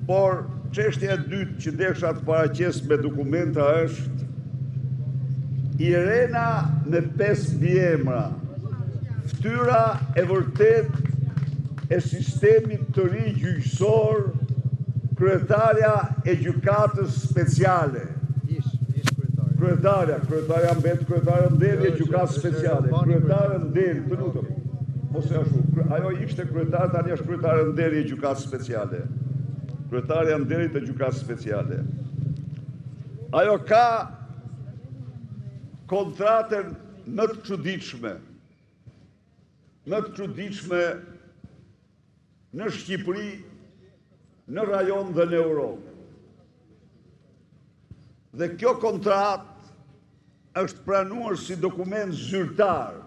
Por çështja e dytë që desha të paraqes me dokumenta është Irena me 5 mbiemra, fytyra e vërtetë e sistemit të ri gjyqësor, kryetarja e gjykatës speciale. Kryetarja, kryetarja mbet kryetare nderi e gjykatës speciale, kryetare nderi, të lutem. Mos e ashtu. Ajo ishte kryetare, tani është kryetare nderi e gjykatës speciale. Kryetarja nderit e gjykatës speciale. Ajo ka kontratën më të çuditshme. Më të çuditshme në Shqipëri, në rajon dhe në Europë. Dhe kjo kontratë është pranuar si dokument zyrtar,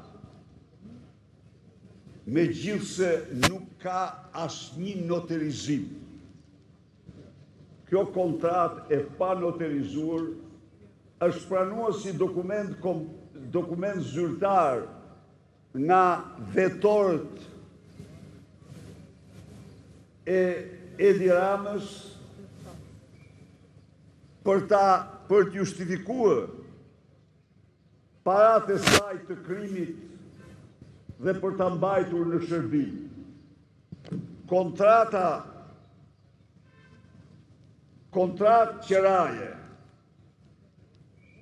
megjithëse nuk ka asnjë noterizim. Kjo kontratë e panoterizuar është pranuar si dokument, dokument zyrtar nga vetorët e Edi Ramës për ta për të justifikuar paratë e saj të krimit dhe për ta mbajtur në shërbim. Kontrata kontratë qeraje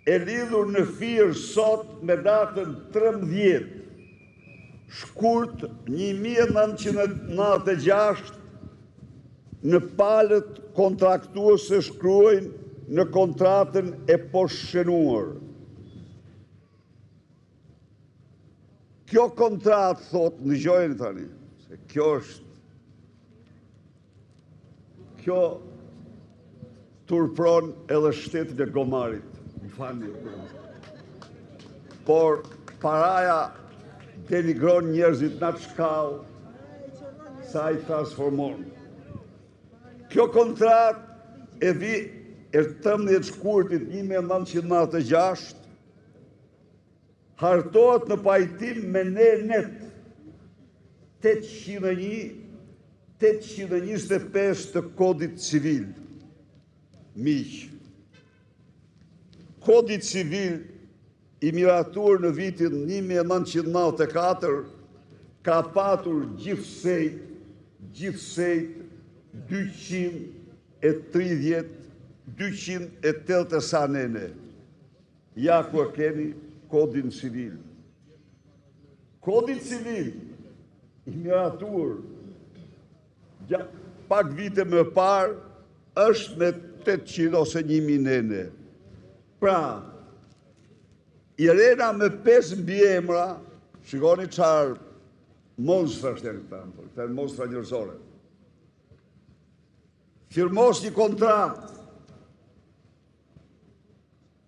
e lidhur në Fier sot me datën 13 shkurt 1996 në palët kontraktuese shkruajnë në kontratën e poshtshënuar. Kjo kontratë, thotë, ndëgjojeni tani, se kjo është Kjo turpron edhe shtetin e gomarit, më falni. Por paraja denigron njerëzit në atë shkallë sa i transformon. Kjo kontratë e vi e 13 shkurtit 1996 Hartohet në pajtim me nenet 801, 825 të Kodit Civil. Miq, Kodi Civil i miratuar në vitin 1994 ka patur gjithsej gjithsej 230 280 e sa nene. Ja ku e keni kodin civil. Kodi civil i miratuar pak vite më parë është me 800 ose 1000 nene. Pra, Irena me 5 mbiemra, shikoni çfarë monstra është janë këta, këta janë monstra njerëzore. Firmos një kontratë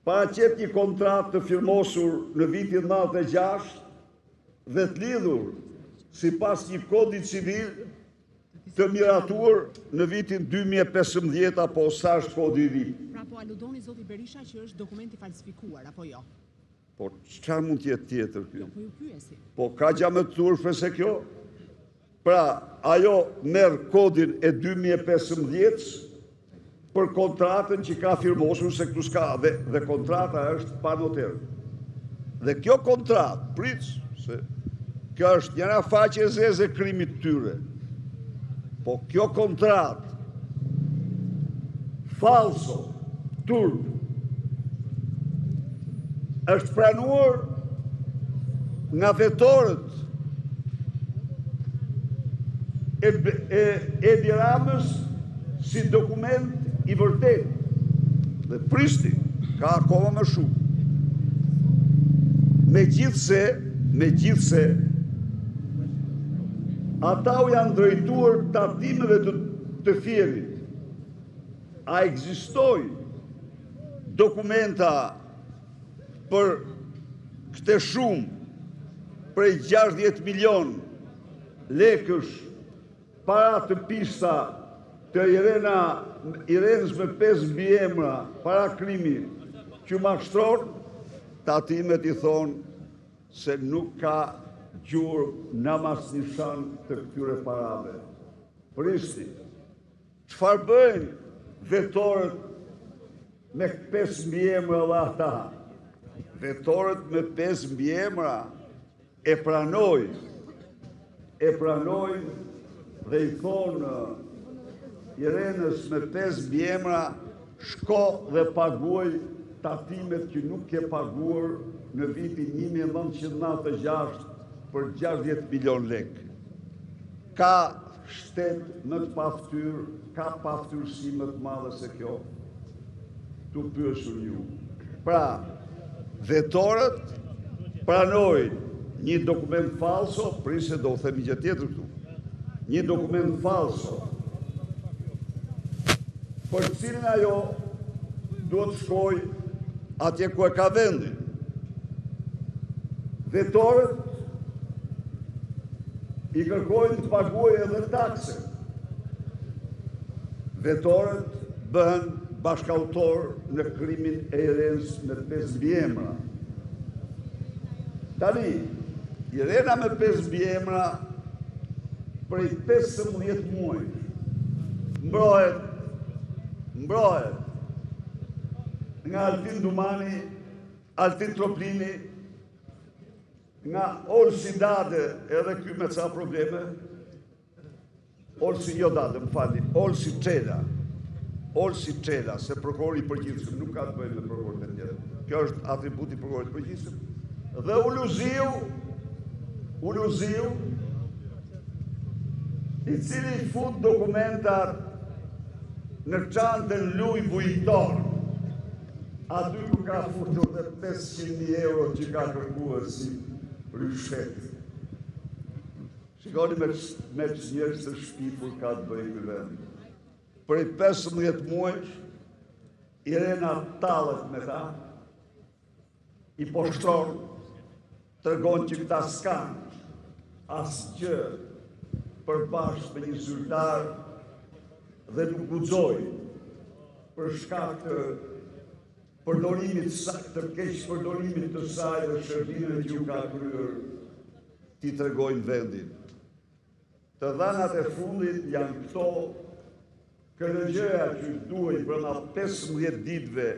Paraqet një kontratë të firmosur në vitin 96 dhe të lidhur sipas një kodi civil të miratuar në vitin 2015 apo sa është kodi i ri. Pra po aludoni zoti Berisha që është dokument i falsifikuar apo jo? Po çfarë mund të jetë tjetër ky? Jo, po ju pyesim. Po ka gja më të turpshme se kjo? Pra, ajo merr kodin e 2015-s për kontratën që ka firmosur se këtu s'ka dhe, dhe kontrata është pa noter. Dhe kjo kontratë, prit, se kjo është njëra faqe e zezë e krimit të tyre. Po kjo kontratë falso, turp, është pranuar nga vetorët e, e Edi Ramës si dokument i vërtetë. Dhe prisni, ka akoma më shumë. Megjithëse, megjithëse, ata u janë drejtuar tatimeve të, të Fierit. A ekzistojnë dokumenta për këtë shumë prej 60 milion lekësh para të pista të Irena, Irenës me 5 mbiemra para krimi që mashtron, tatimet i thonë se nuk ka gjurmë nam as nishan të këtyre parave. Prisni. Çfarë bëjnë vetorët me 5 mbiemra dhe ata? Vetorët me 5 mbiemra e pranojnë, e pranojnë dhe i thonë Irenës me 5 mbiemra shko dhe paguaj tatimet që nuk ke paguar në vitin 1996 për 60 milion lekë. Ka shtet më të paftyrë, ka paftyrësi më të madhe se kjo, t'ju pyes unë ju. Pra, vetorët pranojnë një dokument falso, prit se do u them një gjë tjetër këtu, një dokument falso, për të cilin ajo duhet të shkojë atje ku e ka vendin. Vetorët i kërkojnë të paguajë edhe taksën. Vetorët bëhen bashkautorë në krimin e Irenës me 5 mbiemra. Tani, Irena me 5 mbiemra prej 15 muajsh mbrohet mbrohet nga Altin Dumani, Altin Troplini, Nga Olsi Dade, edhe ky me ca probleme, Olsi, jo Dade, më falni, Olsi Çela, Olsi Çela, se prokurori i përgjithshëm nuk ka të bëjë me prokurorët e tjerë. Kjo është atributi i prokurorit të përgjithshëm. Dhe Uluziu, Uluziu, i cili fut dokumentat në çantën Louis Vuitton, Aty ku ka futur dhe 500.000 euro që ka kërkuar si ryshfet. Shikoni me, me ç'njerëz të shpifur ka të bëjë ky vend. Prej 15 muajsh, Irena tallet me ta, i poshtron, tregon që këta s'kanë asgjë përbashkët me një zyrtar dhe nuk guxojnë për shkak të përdorimit të keqpërdorimit të saj dhe shërbimeve që ju ka kryer t'i tregojnë vendin. Të dhënat e fundit janë këto KLGJ-ja që duhej brenda 15 ditëve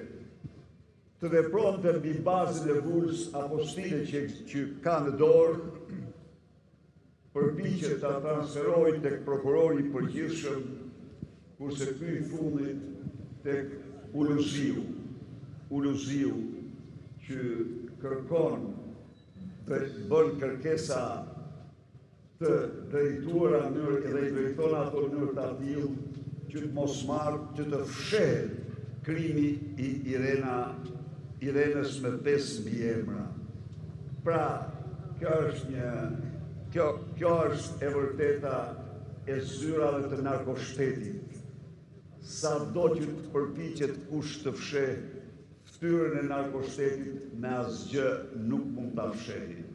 të vepronte mbi bazën e vulës apostile që, që ka në dorë, përpiqet ta transferojë tek prokurori i përgjithshëm, kurse ky i fundit tek Uluziu. Uluziu që kërkon dhe bën kërkesa të drejtuara në mënyrë dhe i drejton ato në mënyrë të atillë që të mos marrë që të fshehet krimi i Irena Irenës me pesë mbiemra. Pra, kjo është një kjo kjo është e vërteta e zyrave të narkoshtetit. Sado që të përpiqet kush të fshehë fytyrën e narkoshtetit me asgjë nuk mund ta fshehin.